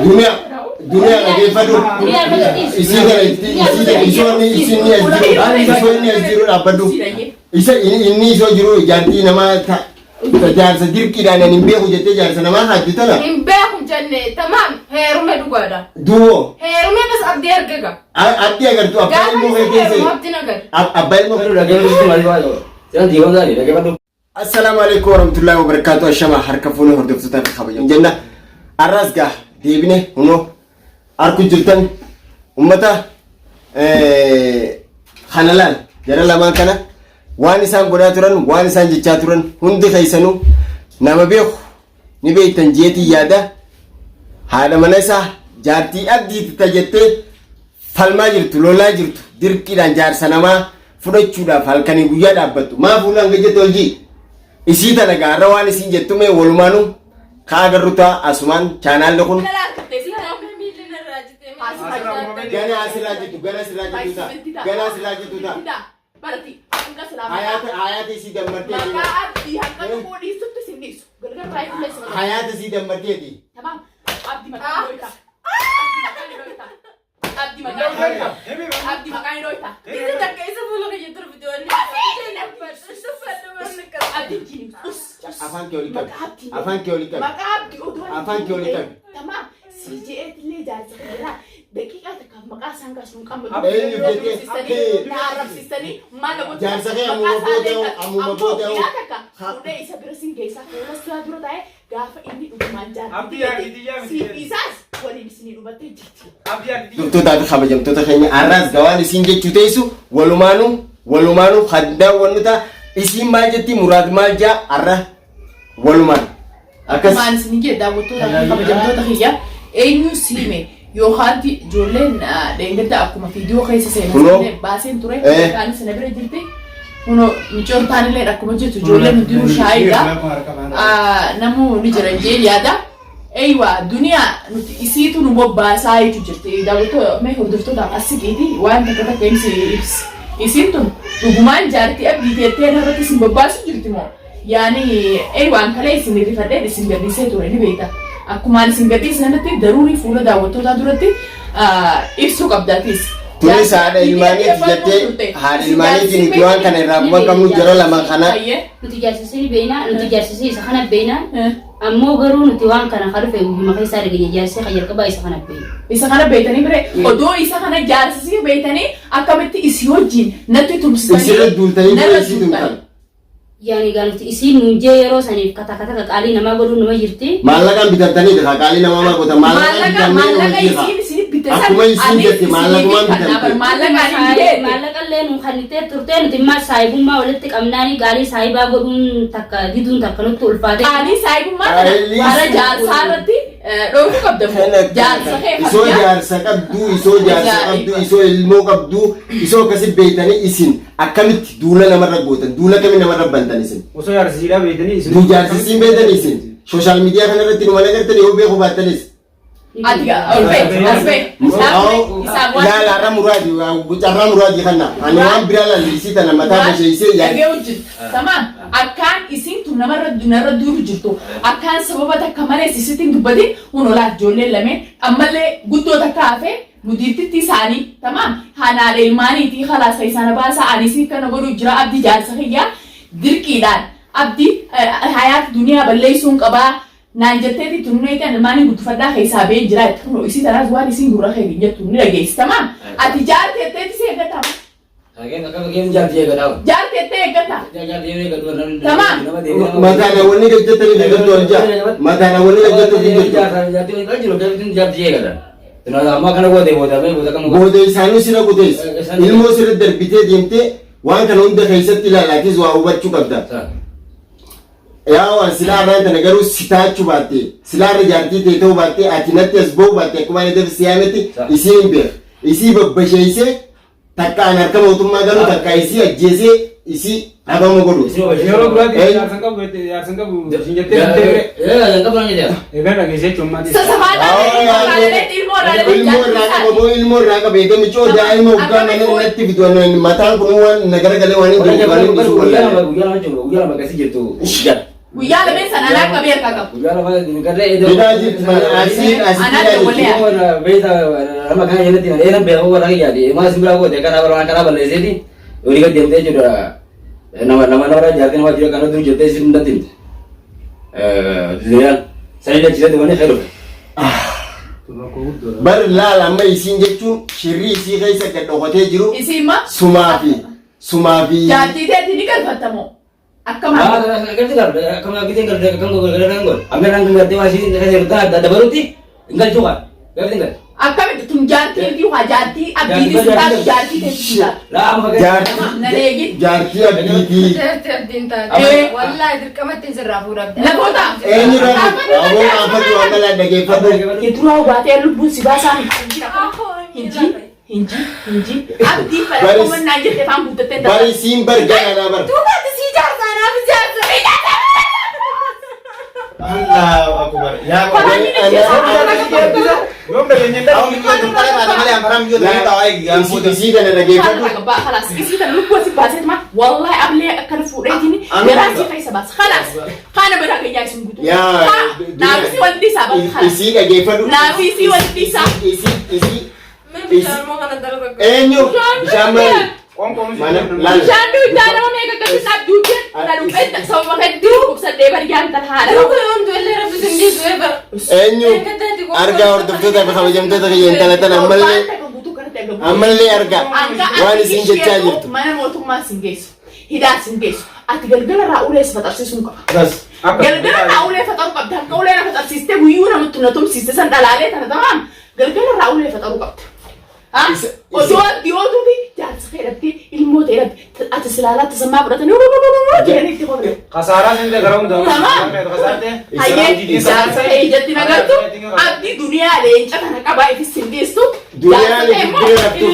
Duniyaa duniyaa dhageeffadhu. Isii kana itti isii kana isoo inni isii inni as jiru isoo inni as jiru dhaabbadhu. Isa inni isoo jiru jaartii namaa ta ta jaarsa dirqiidhaan ani hin beeku jettee jaarsa namaa haaddu tana. Hin beeku jenne tamaam heerume dhugaadha. Duuboo Heerume bas abdii argaga. abdii agartu abbaa Gaafa ilmoo isa kee heerumu keessa abdiin agarra. abbaa ilmoo Assalaamu alaikum warahmatullahi wabarakatuh. Ashama harka fuune hordoftootaa fi kabajam jenna. Arraas gaa deebine hunoo arku jirtan ummata kana laal jara lamaan kana waan isaan godhaa turan waan isaan jechaa turan hundi keessanuu nama beeku ni beektan jeetii yaada haadha mana isaa jaartii abdiiti ta jettee falmaa jirtu lolaa jirtu dirqiidhaan jaarsa namaa fudhachuudhaaf halkanii guyyaa dhaabbattu maa fuulaan gajjatti ol jii isii tana gaarra waan isiin jettu mee walumaanuu kaa agarru ta'a asumaan chaanaalli kun gana asirraa jirtu gana asirraa jirtu ta'a gana asirraa jirtu ta'a hayaata hayaata isii dammarteeti hayaata isii dammarteeti Abdi maqaan hin dhoyta. Abdi maqaan hin dhoyta. Isa takka isa fuula kiyya dura Abdi jini. Us. Afaan kee olii qabi. Afaan kee olii qabi. Maqaa abdi oduu Afaan kee olii qabi. Tamaam. Si je'eetillee jaarsa keeraa daqiiqaa takkaaf maqaa isaan kaasuun qabnu. Eenyu jettee? Na arrabsiisanii maal na gochuu? Jaarsa kee ammuma booda ammuma booda Yaa takka fuudhee isa bira sin geessaa fuula isaa dura taa'ee gaafa inni dhugumaan Abdii yaa kiyyaa miti. siif isaas waliin isinii dhumattee jirti. Hordoftoota fi kabajamtoota keenya har'aas gawaan isiin jechuu teessu walumaanuu walumaanuu kan daawwannu ta'a. Isiin maal jetti muraad maal jaa har'a walumaan. Akkas Maal isin jee daawwattoota fi kabajamtoota kiyya eenyu siime yookaan ijoolleen dheengadda akkuma viidiyoo keessa seenan Kunoo. seenee baaseen ture Eh. kaan sana bira jirti. Kunoo micoon taanillee akkuma jirtu ijoolleen hundinuu shaayiidha. Namuu ni jiran jee yaada. Eeywa duniyaa nuti isiitu nu bobbaasaa jechu jirti. Daawwattoota mee hordoftootaaf as siqiiti waan takka takka ibsi ibsi. Isiin tun dhugumaan jaartii abdii teettee irratti isin bobbaasu jirti moo? Yaani eeywaan kalee isin rifadheen isin gadhiisee ture ni beekta. Akkumaan isin gadhiise sanatti daruurii fuula daawwattootaa duratti ibsuu qabdaatis. Tunis haadha ilmaaniiti jettee haadha ilmaaniiti nuti waan kana irraa quba qabnu jara lama kana Nuti jaarsisii ni beekna, nuti jaarsisii isa kana beekna. Ammoo garuu nuti waan kana ka dhufe guyyuma keessaa dhageenye jaarsisii ka jalqabaa isa kana beekna. Isa kana beektanii bire odoo isa kana jaarsisii beektanii akkamitti isii wajjin natti tumsitanii isirra duultanii narra bira isii duultan. tumtan. Yaani egaa nuti isiin nuun jee yeroo saniif kata kata qaqaalii namaa godhuun numa jirti. Maallaqaan bitamtanii dha qaalii namaa maa goota maallaqaan Maallaqa bitamnee maallaqa nama jiha. isiin isin bitte san Akkuma isiin anis jette isinii maallaqumaan bittan bitamte. bar maallaqaan hin bitee. Maallaqa illee nuu kannitee turtee nuti immaa saahibummaa walitti qabnaanii qaalii saahibaa godhuun takka diduun takka nutti ulfaate. Qaalii saahibummaa kana Qaalii warra jaarsaa irratti dhoofuu qabda moo jaarsa kee Isoo kabajaa. jaarsa qabduu, isoo jaarsa Ajaa'iba. qabduu, isoo ilmoo qabduu, isoo akkasi beektanii isin akkamitti duula namarra gootan, duula kamii namarra bantan isin. Osoo jaarsisiidhaa beektanii isin. Du jaarsisiin beektanii isin. Sooshaal miidiyaa kanarratti numa nagartanii yoo beeku baattanis. Ati ol ba'e as ba'e isaan waan Laala har'a muraadi, carraa muraadi kana. Ani waan biraa laallisii tana mataa basheessee yaad. Dhagee hojjetu. Tamaam. Akkaan isin tun namarra narra duulu jirtu. Akkaan sababa takka malee isitti hin dubbatin kun olaa ijoolleen lameen ammallee guddoo takka hafee mudiirtitti isaanii tamaam hanaadha ilmaaniitii khalaas keessaa na baasaa ani isin kana godhuu jira abdi jaarsa kiyyaa dirqiidhaan abdi hayaat duniyaa balleessuun qabaa naan jetteeti tunneeti ani ilmaaniin guddifadhaa keessaa ba'ee jira itti kunoo isii tanaas waan isiin gurra kee hin jettu ni dhageessi tamaam ati jaarteetteeti si eeggatama jaarteettee eeggata. Tamaam. Mataan wanni gajjattanii fi jirtu ol jaa. Mataan wanni gajjattuu fi jirtu. Booda isaanii sirra gutees. Ilmoo sirra darbitee deemtee waan kana hunda keessatti ilaalaatis waa hubachuu qabda. Yaa waan silaa irraan tana garuu si taachuu baatte silaa irra jaartii ta'e ta'uu baatte ati natti as ba'uu baatte akkuma ani dafi siyaametti isiin hin beek. Isii babbasheessee takka an harka mootummaa galu takka isii ajjeesee isii dhabama godhu. Yeroo duraatti jaarsan qabu jaarsan qabu isin jettee jettee egaa dhageessee jechuun maati. Ilmoo irraa qaba moo ilmoo irraa qaba egaa micoo daa'ima waggaa mana natti fidu mataan kun waan na garagalee waan hin jiru waan hin dhiisu wallaahi. Guyyaa lameen sana anaa qabee harkaa qaba. Guyyaa lafa garree eedoo. Hidhaa jirti mana asiin asitti Anaa hidhaa jirti. dawwalee. Beeta nama kana jalatti na dheeran beeku warra kiyyaati. Maa si biraa goote kana bara kana balleesseeti. Olii gad deemtee jechuudha. Nama nama nama jaartii nama jira kana dur jettee isin natti himte. Duniyaan sanii dachise wanni khayru. Bar laala amma isiin jechuun shirrii isii keessa gad dhokatee jiru Isiin ma sumaa fi sumaa fi jaartii teetii ni galfattamoo? Akka maal? Galti galti akkam giteen galti akkam galti galti galti amma nan galti waa isiin keessa jirtu dabalutti hin galchuu qaba. Galti galti. Akkamitti tun jaartii miti waa jaartii abdiitii si taatu jaartii teetii si taatu. Laa amma jaartii jaartii abdiitii Jaartii abdiin taate. Eh. Wallaahi dirqamatti sirraa fuudhamte. Lafoota. eenyu rabbi aboo gaafadhu amma laa dhageeffadhu. Duraa hubaatee lubbuun si baasaa miti. Hinji hinji hinji abdii fara komannaa jette afaan guuttattee Bari isiin bar ganaadhaa bar. Duubaatti sii jaarsa anaaf jaarsa. Allahu akbar. Yaa Yoom dhageenye Awwa miyyoo dukkaana baata malee anfaraa miyyoo dukkaana taa'aa eegi. Isii kana dhageeffadhu. خلاص isii tana lubbuu asi baaseetuma wallahi ablee akkana fuudheetiin garaa sii keessa baasa خلاص kana biraa gayyaa isin guutuu Yaa naafisi wanti isaa bara خلاص isii dhageeffadhu. Naafisi wanti isaa. Isii isii Mee bishaan moo kana dalagaa? eenyu bishaan maali? Mana laal. Bishaan duuddaa nama meeqa akkasitti abduuddee na dhufee sababa hedduu dhukkubsadhee bariyyaan tan haadha. Duuba yoom du'ellee rabbi sin dhiisu eeba. Eenyu argaa hordoftoota fi kabajamtoota kiyya intala tana ammallee ammallee argaa waan isin jechaa jirtu. Mana mootummaa sin geessu. Hidhaa sin geessu. Ati galgala irraa ulee si faxarsiisuun qaba. Galgala irraa ulee faxaruu qabda. Akka ulee na faxarsiistee guyyuu namatti na tumsiiste san dhalaalee tana tamaam. Galgala irraa ulee faxaruu qabda. Osoo dhiyootuuti jaarsa kee dhabdee ilmoo ta'e dhabde ati silaalaa tasammaa fudhatanii jedhanii itti qofne. Kasaaraa sin gara hundaa. Tamam. Hayyee jaarsa kee ijatti nagartu abdii duniyaa leenca kana qabaa ifis hin dhiistu. Duniyaan if bira raftuu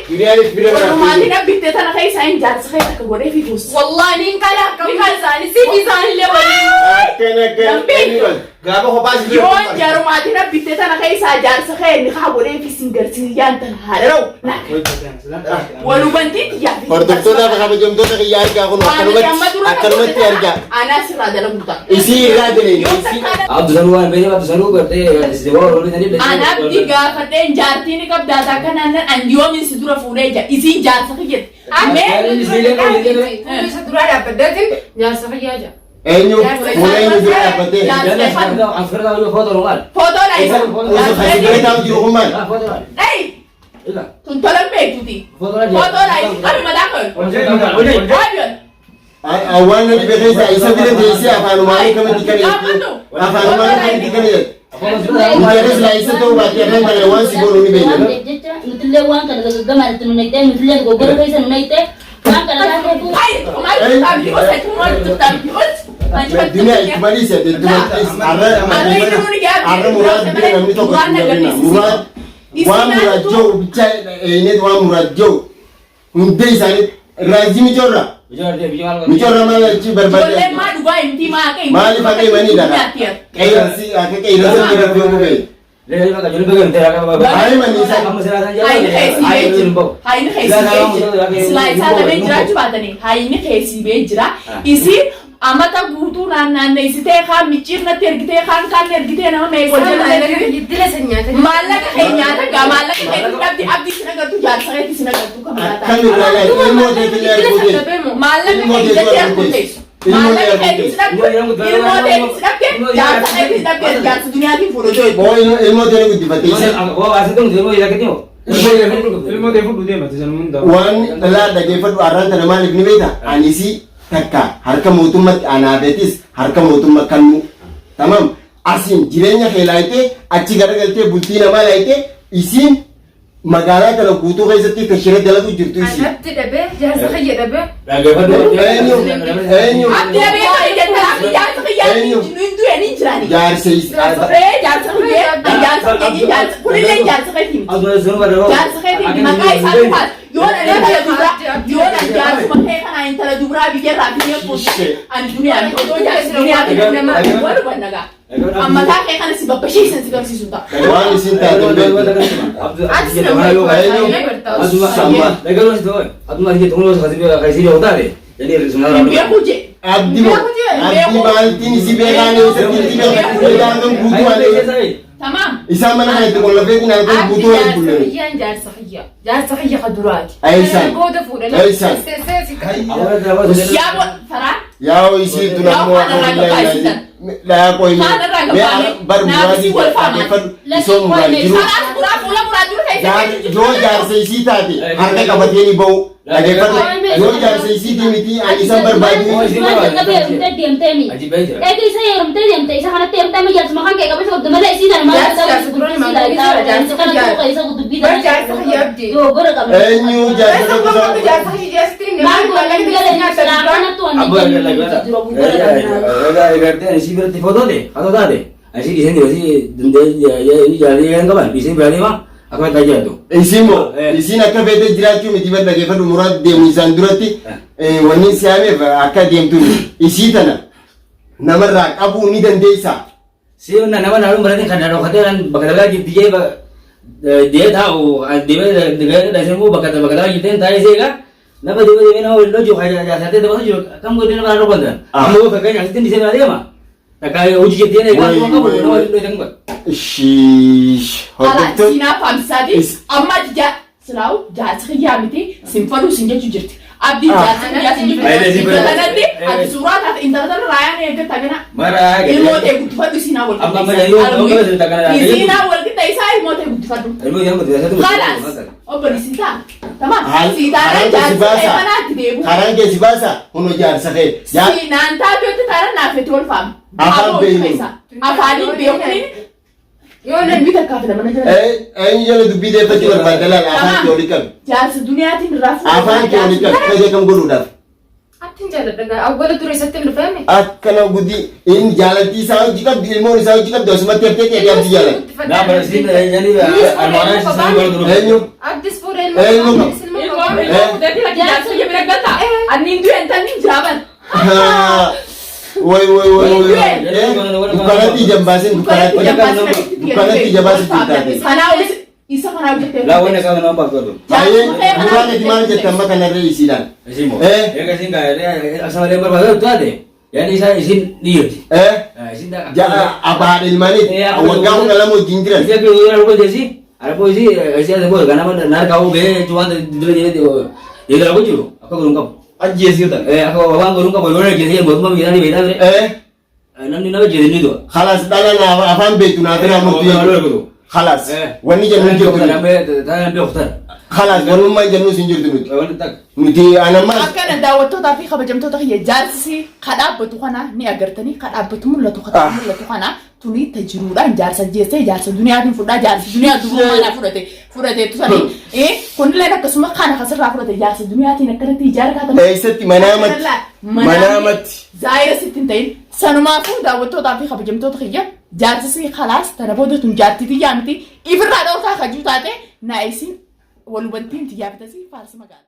Duniyaan if bira raftuu. Walumaatiin abbittee tana keessa hin jaarsa kee takka godhee fi fuusa. Wallaahi niin kala akkam isaanii siif isaanillee waliin. Akkana akkana. Gaafa kophaa si Yoo jarumaatiin abbittee tana keessa jaarsa kee inni haa godhee fi sin garsiisaan tana haadha. Walubantiin xiyyaa fi. Hordoftoota fi kabajamtoota kiyya argaa kun akkanumatti akkanumatti argaa. Anaa sirraa dalagu ta'a. Isii irraa deleen Yoo isii takkaa Abdu sanuu waan beekee abdu sanuu gartee si waan olii sanii Anaabdi gaafadheen jaartiin ni qabdaa takka naannan an yoomin si dura fuudhee jira isiin jaarsa kiyyatti. Mee Isa duraa dhaabbaddeetiin jaarsa fayyaa jira. eenyu fuula eenyu dura dhaabbattee. Footoo isa. Osoo kasi bira taa'u jiru kun maal? Dhai tun tolan beektuti. Footoo dha isi qabi mataa koo. Waabiyoon. Waan na dhibe keessa isa bira teessee afaanumaanii kamitti kana jettu afaanumaanii kamitti kana jettu. Nuti laa isa ta'uu baatee afaan kana waan si godhu ni beekna. Jecha nutillee waan kana gaggamaa itti nu naqxee nutillee goggora keessa nu naqxee waan kana taateefu Hai maal taabdi os maal taabdi os. Duniyaa itti maliisa itti maliisa arra arra muraad bira namni tokko itti dabina muraad waan muraad jiru bicha eenyet waan muraad jiru hundee isaanii raajii micoorra micoorra maal achi barbaade Ijoolleen maa dhugaa himtii maa akka maaliif akka himanii dha qeerransi akka qeerransa bira deemu bee Hayni keessi bee jira. Hayni keessi bee jira. Silaa isaa lameen jiraachuu baatanii hayni keessi bee jira. Isiin amata guutuu naannaanneessitee kaan micciirnatti ergitee kaan kaan ergitee nama meeqa wal jala ergitee. Giddila san nyaata. Maallaqa kee nyaata gaa maallaqa keetti dhabdi abdii sin agartu jaarsa keetti sin agartu kan akkam biraata. irraa laata ilmoo teetillee arguu teessu Maallaqa kee ijatti arguu teessu. Maallaqa keetti si dhabde ilmoo teetti si dhabde jaarsa keetti si dhabde jaarsa duniyaatiin fuudhu joo. Boo ilmoo teetii guddifatte isa Ilmoo ta'e fudhu deema sanuu hundaa. waan dhalaa dhageeffadhu arraan tana maaliif ni beekta anisii takka harka mootummatti anaafetis harka mootummaa kannu tamam asiin jireenya kee laayitee achi garagaltee bultii namaa laayitee isiin magaalaa tana guutuu keessatti tashira dalagu jirtu isii. Anatti dhabee jaarsa kiyya dhabee. Eenyu eenyu Abdi dhabee kan jettan abdi jaarsa kiyyaa hin du'e ni jirani. jaarsa isii. Ee jaarsa kiyyaa jaarsa kiyyaa jaarsa kunillee jaarsa keetii miti. Jaarsa keetii miti maqaa isaa dhufaas yoo na intala dubraa yoo na jaarsuma kee kanaa intala dubraa biyyarraa biyyee fuudhee ani duniyaa fi odoo jaarsa duniyaa fi nama wal hubanna Ammataa kee kana si babbashiisan si garsiisu ta'a. Waan isin taate hin beektu. Hin beeku jee. Abdi moo Abdii beeku. maaltiin isii beekaan eessatti isii beekaan halkan guutuu ani Tamaam. isaan mana kana itti qollafeetiin halkan Abdi guutuu ani jaarsa bulleen. kiyyaan jaarsa kiyya. Jaarsa kiyya ka duraati. Eessaan? Booda fuudha. Eessaan? Yaa bo faraan. Yaa isii tun Yaa ammoo waan irraa gabaasisan. Laa qoyme. Waan irraa gabaame. Bar Naafisi muraadii wal faaman. dhaggeeffadhu. Isoo muraadii jiru. Faraas muraa fuula muraa jiru keessa Yoo jaarsa isii taate harka qabatee ni ba'u. Dhaggeeffadhu. Yoo jaarsa isiitii miti ani isan barbaadu. Waan jalqabee heerumtee deemteemi. Aji beekira. Eega isa heerumtee deemte isa kanatti heerumtee amma jaarsuma kan kee qabachuu qabdu malee isii tana maal Jaarsa jaarsa duraan maal godhu jaarsa kana kiyyaa. tuuqa isa dubbii Bar jaarsa kiyya abdii. Dogoggora qabna. Eenyu jaarsa Jaarsa tokko kiyya jaarsa kiyya jaarsitti Maal goona jala silaa kanattu waan Abbo egaa egartee ani isii biratti footoo ta'e hatoo taate ani isii dhiisanii isii danda'ee inni jaalatee kan qaban dhiisanii biraa deema akka itti jiraatu. Isiin moo isiin akka feete jiraachuu miti bar dhaggeeffadhu muraad deemu isaan duratti wanni si haameef akka deemtu isii tana namarraa qabuu ni dandeessaa. Si nama naaluu baratin kan dhokatee kan bakka dalagaa jirti jee deemee taa'u deemee dalagaa immoo bakka bakka dalagaa jirteen taa'ee seegaa nama deemee deemee nama waliin hojii jaasatee dabalatu jiru akkam godhee nama naannoo qondan. Amma yoo fakkeenya asitti dhiisee biraa deema. Takka hojii jettee eegaa waan qabu nama waliin hojii kan godhu. Ishiish Ala hordoftoota siinaa faamsaati. Amma silaawu jaarsa kiyyaa miti sin fadhu sin jechuu jirti. Abdiin jaarsa kiyyaa sin jechuu jirti. Kanatti ati suuraa taate intala tana raayaan eeggatta gana. Mara Ilmoo ta'e guddifadhu isiinaa wal Amma amma yoo qixxeessa. Isiinaa wal qixxeessaa ilmoo ta'e guddifadhu. Ilmoo jedhamu guddifatu. Kalaas obbo Siitaa. Tamaam. Siitaarra Karaan keessi jaarsa ta'e baasa. kanaatti deebu. Karaan keessi baasa kun jaarsa kee. Siinaan taatee taara naaf itti wal faama. Afaan beeknu. Afaaniin beekuun Yoo nan dubbii takkaa fi lamana jira. Eenyu jala dubbii deeffachuu barbaadda laal afaan kee olii qabi. Jaarsa duniyaatiin irraa fuudhee Afaan kee olii qabi. Fedhe kam godhuudhaaf. Attin jaaladha gaa awwala dura isatti hin dhufeemi. Akkana guddi inni jaalattii isaa hojii qabdi ilmoon isaa hojii qabdi asumatti haftee ta'e abdii jaalatti. Naa barsiin yani almaanaa isaan godhu. Eenyu? Abdis fuudhee ilma Eenyu qaba? Abdis ilma Ilmoo qaba. ilmoo fuudheetii lakki jaarsa kiyya bira galta. Anniin du'e intalli hin jiraaban. Way way way way. Dukkanatti ija hin baasin dukkanatti. Dukkanatti ija baasin taate. Kanaa isa kanaa hojjettee. Laa wanni qabu nama baaf godhu. Baay'ee duraan ati maal jette amma kanarra isiidhaan. Isin moo. Eega isin gaa asamalee barbaadu taate yani isaan isin dhiirti. Isin Abbaa ilmaanii waggaa 12 wajjin jiran. Isin akka yoo yeroo godheesi araboo isi isi ati booda ganama naar kaa'uu gahee jechuun waan dura jedhee dalagu jiru akka godhuun qabu. Ajjeesii ta'e. Akka waan godhuun qabu yoo ajjeesee mootummaa biyya isaanii beektaa ture. Namni nama ajjeese ni du'a. Khalaas dhala naaf afaan beektu naaf irraa murtuu jechuudha. Khalaas wanni jennu hin jirtu nuti. Khalaas wannummaan jennu hin jirtu nuti. Nuti anammaas Akkana daawwattootaa fi kabajamtoota kiyya jaarsisi ka dhaabbatu kana ni agartanii ka dhaabbatu mul'atu ka mul'atu kana tuni tajiruudhaan jaarsa jeessee jaarsa duniyaatiin fudhaa jaarsa duniyaa durummaa naa fudhate fudhateetu sanii kunilleen akkasuma kana kasirraa fudhate jaarsa duniyaatiin akkanatti ijaara kaatama. Eessatti manaamatti manaamatti. Zaayira sitti hin ta'in sanumaafuu daawwattootaa fi kabajamtoota kiyya jaarsisi khalaas tana booda tun jaartii tiyyaa miti ifirraa dhorkaa kajuu taate naa isin walubantiin tiyyaa bitasii faarsi magaalaa.